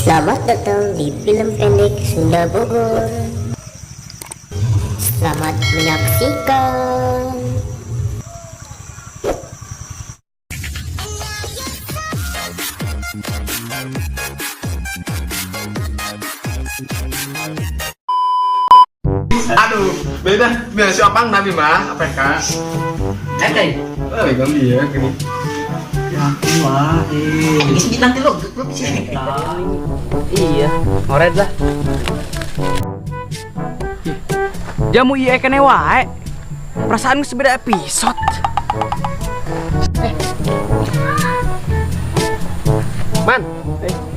Selamat datang di film pendek Sunda Bogor. Selamat menyaksikan. Aduh, beda. Biasa si Opang nabi mah, APK. Oke. Eh, ganti ya gini. Wah, ini nanti lo. Iya, ngoret lah. Jamu ieu kene wae. Perasaan geus beda episode. Man,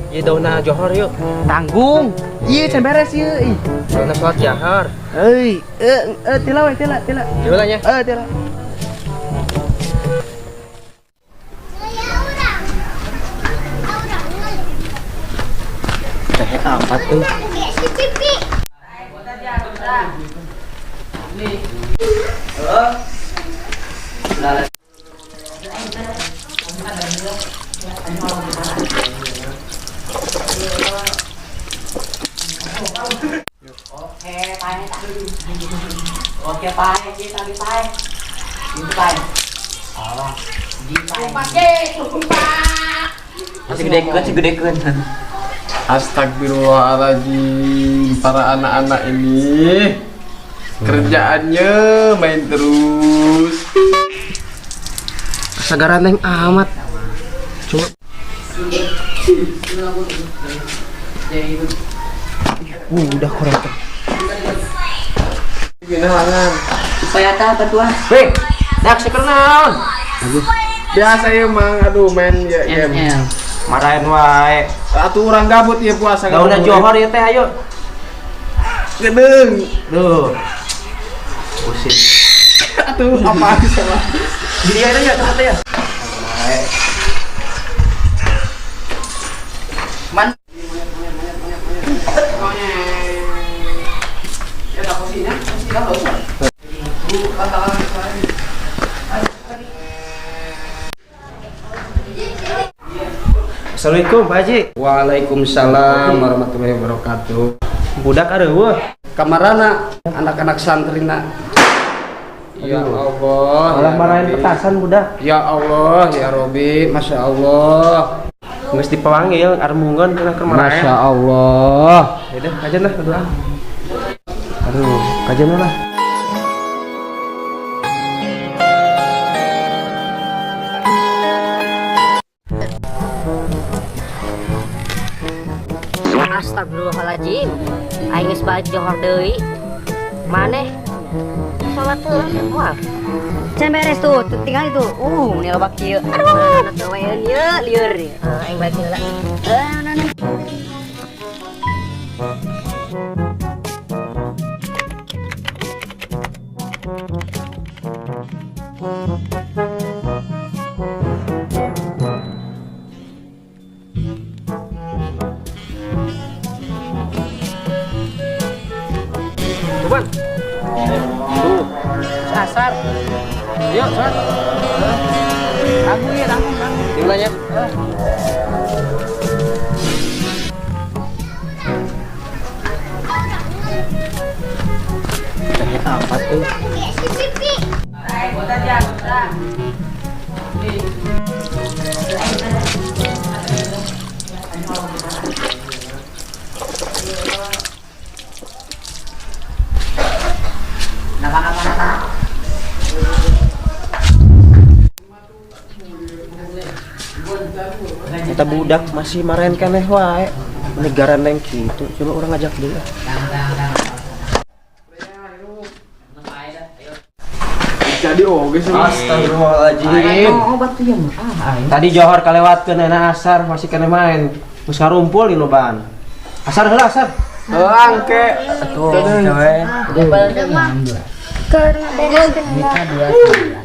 ieu daunna johor yuk. Tanggung. Ieu can beres ieu. Ih. Daunna sholat jahar. Euy, tila we, tila, tila. Gimana nya? Tila. Teh apa tuh? Oke,ไปkitaไปไป Masih gedekeun, si gedekeun. Astagfirullahaladzim, para anak-anak ini kerjaannya main terus. Kesagaran yang amat. Coba. Udah kurang tuh. Gimana langan? Supaya tak berdua. Weh, dak seker naon? Biasa ya mang, aduh main ya game. Marahin wae. Atuh urang gabut ya puasa. Daunna johor ya teh ayo. Gedeng. Duh. Pusing. Atuh apa sama? Gini aja ya, cepet ya. Man. Assalamualaikum Pak Haji. Waalaikumsalam warahmatullahi wabarakatuh. Budak areueuh. Kamarana anak-anak santrina. Ya Allah. Malah Ya marahin Robi. petasan budak. Ya Allah, ya Robi, Masya Allah. Geus dipanggil armungan cenah keur marahin. Masya Allah. Ya udah, kajian lah berdoa. Aduh, kajian lah. Astagfirullahaladzim. Aing geus balik johor deui. Maneh salat heula moal. Can beres tuh, tinggal itu. Ini loba kieu. Aduh, gawean ieu lieur. Aing balik heula. Nah, nah. Cuman. Tuh. Asar. Yuk, sholat. Tanggung ya, tanggung, tanggung. Dimulai ya. Teh apa tuh? Eta budak masih marahin keneh wae. Negara neng gitu. Coba orang ngajak dulu. Jadi oge sih. Astagfirullahaladzim. Obat tuh ya mah. Ah, Tadi johor kalewatkeun enak asar masih kene main. Geus ngarumpul di lobaan. Asar heula asar. Angke. Tuh, we.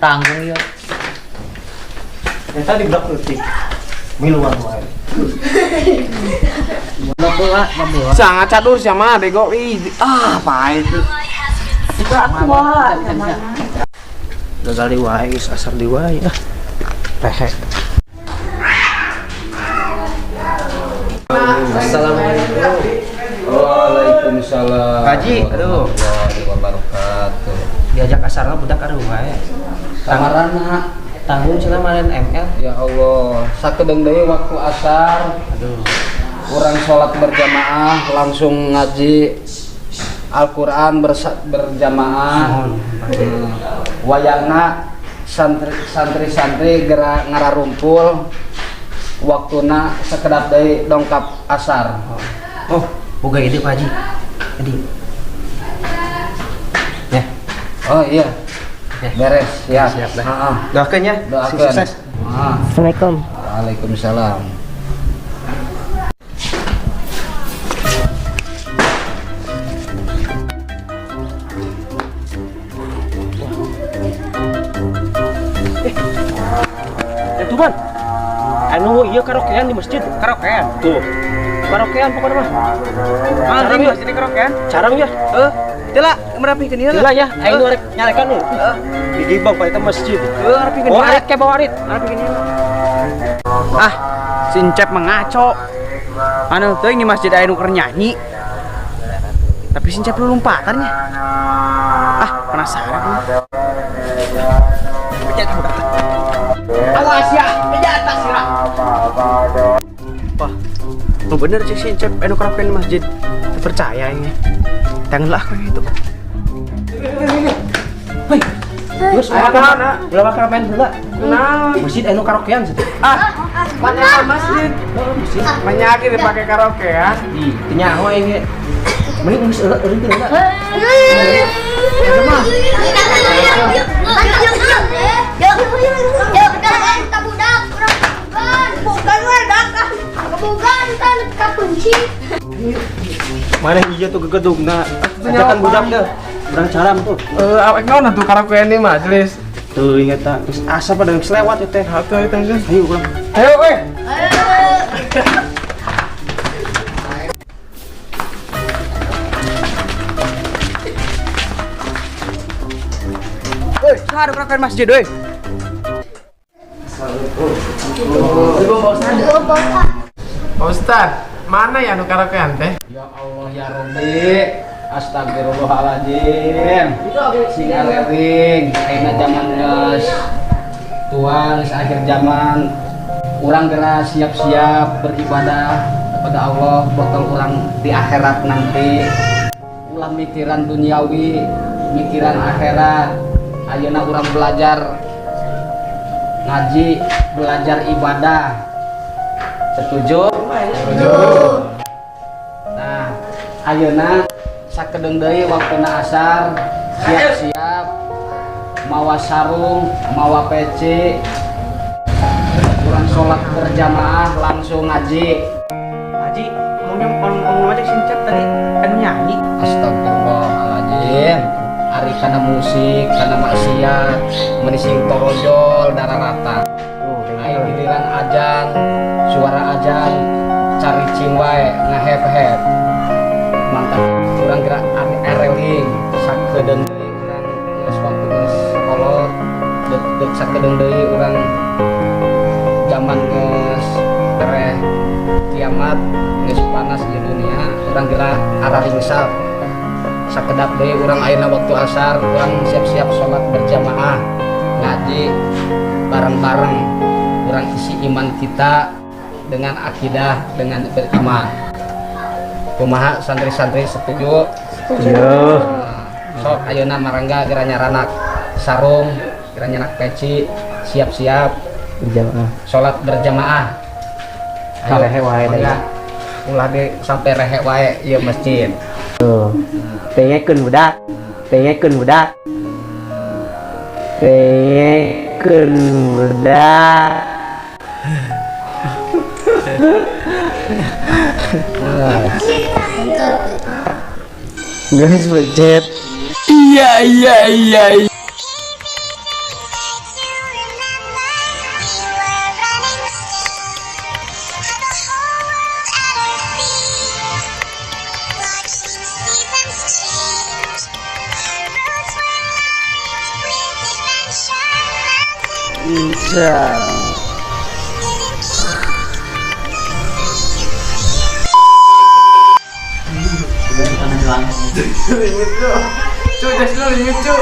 Tanggung yuk. Eta di blok leutik. Miluan wae. Sangat catur sama bego. Ih, ah, apa itu? Gagal di wae geus asar di wae ah. Rehe. Assalamualaikum. Waalaikumsalam. Haji, aduh. Warahmatullahi wabarakatuh. Diajak asarna budak aduh wae. Kamarana Tanggung cenah maren ML. Ya Allah, sakedeung deui waktu asar. Aduh. Urang sholat berjamaah langsung ngaji Al-Quran berjamaah. Wayangna santri-santri gerak ngararumpul waktuna sekedap deui dongkap asar. Oh, boga ide Pak Haji. Jadi. Ya. Oh iya. Oke. Beres, siap. Siap dah. Heeh. Doakeun ya. Doakeun. Sukses. Ah. Assalamualaikum. Waalaikumsalam. Itu ban. Anu iya karaokean di masjid, karaokean. Tuh. Karaokean pokoknya mah. Mana di masjid karaokean? Carang ya. Heeh. Tila, merapihkeun ieu Tila ya, aing nu arek nyarekan nu. Heeh. Digibang pa eta masjid. Heeh, ngarapikeun Oh, ieu. arit ke bawa arit. Ngarapikeun ieu. Ah, si Encep mengaco. Anu teuing di masjid aya nu keur nyanyi. Tapi si Encep lu lompatan nya. Ah, penasaran. Awas ya, di atas ya. Wah, oh bener sih si Encep anu karaokean di masjid. Percaya ini. Tangan lah kayak gitu. Hei, geus ulah ulah bakal main heula. Kunaon? Masjid anu karaokean situ. Ah, mana masjid? Masjid. Menyakit dipakai karaokean. Ih, teu nyaho aing ge. Mending geus eureun teu heula. Mana iya tuh gegedugna. Ajakan budak deh. Urang caram tuh. Eh, awek naon atuh karaokean di majelis? Tuh ingat tak, terus asap pada geus lewat ya teh. Atuh ayo tanggung. Ayo urang. Ayo weh. Woi, saha karaokean masjid euy? Pak Ustad, mana ya anu karaokean teh? Ya Allah ya Rabbi. Astagfirullahaladzim. Sing arering, ayeuna zaman geus tua, geus akhir zaman. Urang geura siap-siap beribadah kepada Allah bakal urang di akhirat nanti. Ulah mikiran duniawi, mikiran akhirat. Ayeuna urang belajar ngaji, belajar ibadah. Setuju? Setuju. Nah, ayeuna sakedeung deui waktuna asar, siap-siap mawa sarung, mawa peci. Urang sholat berjamaah langsung ngaji. Haji, ngomongnya ngomong aja si Encep tadi anu nyanyi. Astagfirullahaladzim. Ari kana musik, kana maksiat, meuni sing torojol darah rata. Ayo giliran ajan, suara ajan, cari cing wae ngahep-hep. Mantap. Urang gerak areling sakedeung deui urang geus waktu geus kolot, deuk sakedeung deui urang zaman geus tereh kiamat, geus panas di dunia, urang gerak araringsap. Sakedap deui urang ayeuna waktu asar, urang siap-siap sholat berjamaah, ngaji bareng-bareng, urang isi iman kita dengan akidah, dengan beriman. Kumaha santri-santri setuju? Setuju. Sok ayeuna marangga geura nyaranak sarung, geura nyanak peci, siap-siap berjamaah. Sholat berjamaah. Ayo, Rehe wae mangga. Ulah de sampai rehe wae ieu masjid. Tuh. Pengekeun budak. Pengekeun budak. Pengekeun budak. Guys, pencet. Iya. Bisa. Bang. Limit lu. Cu, jas lu limit, cu.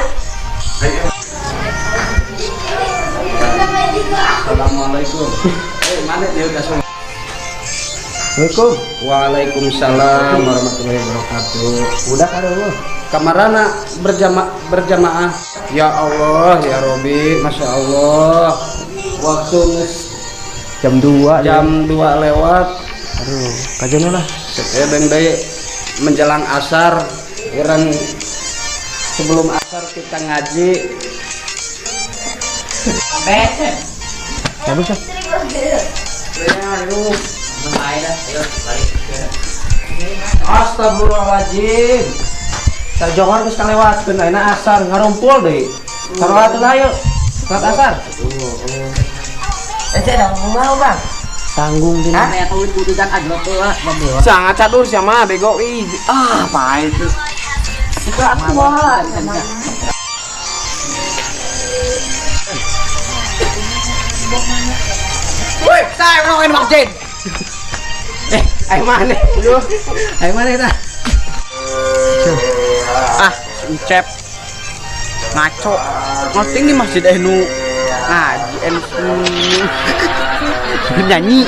Assalamualaikum. Mana dia udah sholat? Assalamualaikum. Waalaikumsalam warahmatullahi wabarakatuh. Udah kan lu? Kamarana berjamaah. Ya Allah, ya Robi, Masya Allah. Waktu jam 2. Jam 2 lewat. Aduh, kajian lah. Saya beng deui menjelang asar, urang sebelum asar kita ngaji. Ya bisa. Astagfirullahaladzim. Sajohor geus kalewatkeun ayeuna asar ngarumpul deui. Salat lah yuk. Salat asar. Eh, saya dah mau bang. Tanggung dina. Sangat cadur sama bego. Ih, ah, pahit. Woi, saya mau main masjid. Ayo mana? Ayo mana kita? Ah, Ucep ngaco. Ngerti di masjid enu ngaji enu nyanyi.